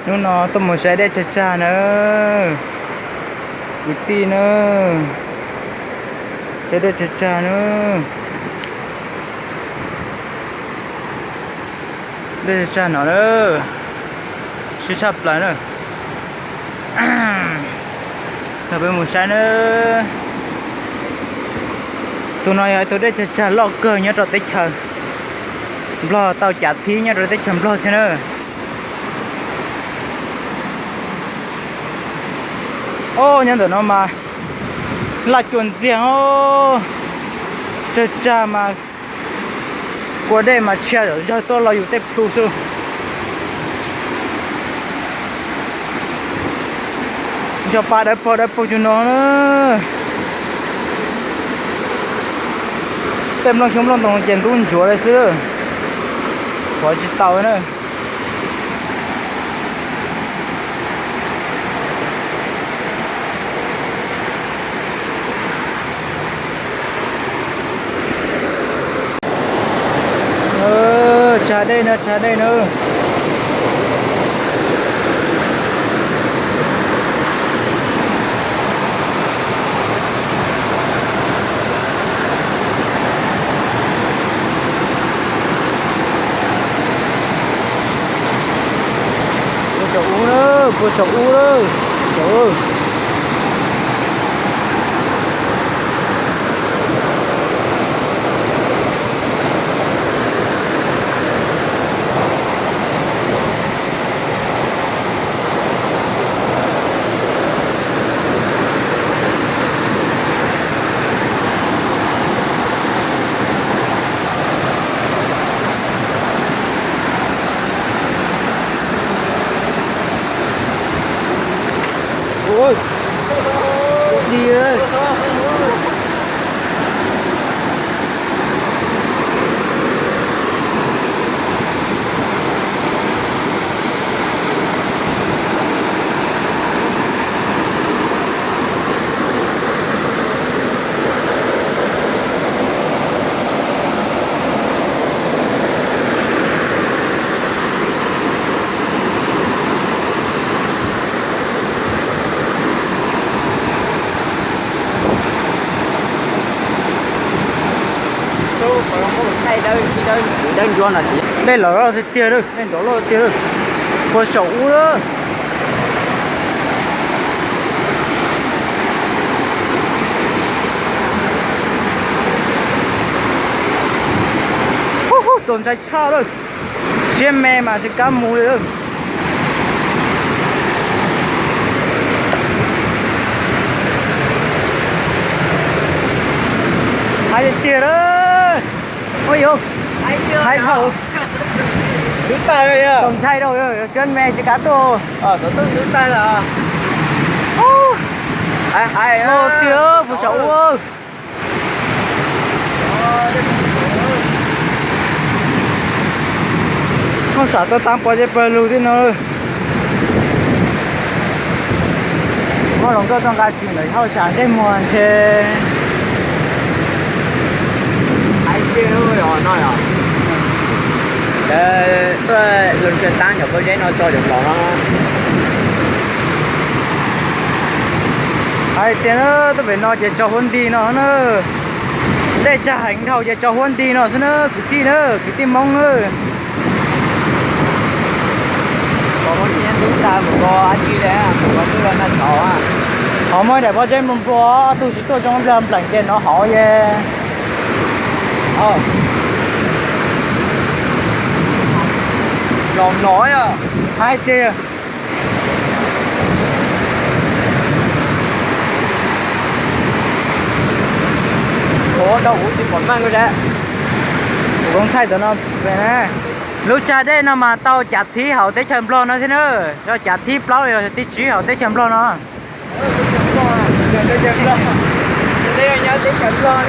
Hnub no tuaj mus saib dej tsag tsag na, kwv tij na, saib dej tsag tsag na, dej tsag tsag no na, siab tshaj plaws na. Peb mus saib na. Tus no yog ib tug dej tsag tsag loj kawg nyob rau teb chaws Nplog, tau cav thib nyob rau teb chaws Nplog thiab na. Ob, nyob ntawm no mas laj cua ntxiag os, tsag tsag mas kua dej mas tshia zawm zawg tuaj los yus tej plhu xwb. Yog pa dawb paug dawb paug cuag no na. Tej nplooj xyoob nplooj ntoo ces ntub ntsuav li xwb, pov tsis tau na. Tsag dej na, tsag dej na. Puag saum ub na, puag saum ub na. Ui, ub dig. Dej los loj tiag tiag, dej nrov loj tiag, puag saum ub lawm. Txaus ntshai tshaj lawm, siab me mas tsis kam mus li. Hais tiag tiag lawm. Ua yuav, hais dhau, txaus ntshai rau, siab me tsis kam tuaj. Tiag, puag saum ub. Hauj sam tuaj tau pom zeb pawg lug thiab no. Muab hluas nkauj tuaj nqa tsis ntawm hauj sam ntsej muag ntshe. Tuaj los tshwm tab cov pob zeb no tso cov mlom no. Hais tias tuaj pem no ces tso huab nti no na. Dej tsag heev dhau ces tso huab nti no xwb na kwv tij na, kwv tij Hmoob na. Qhov muaj daim pob zeb nplua nplua, ob tug tsis tuaj zoo nplees ces no hauv ye. Los mlom hais tias Ua rau kuv tsis pom meej. Kuv thaij tam no, lub tsag dej no mas tau cav thib hauv teb chaws Nplog no thiab na. Yog cav thib plaub los yog thib tsib hauv teb chaws Nplog no. Nyob teb chaws Nplog,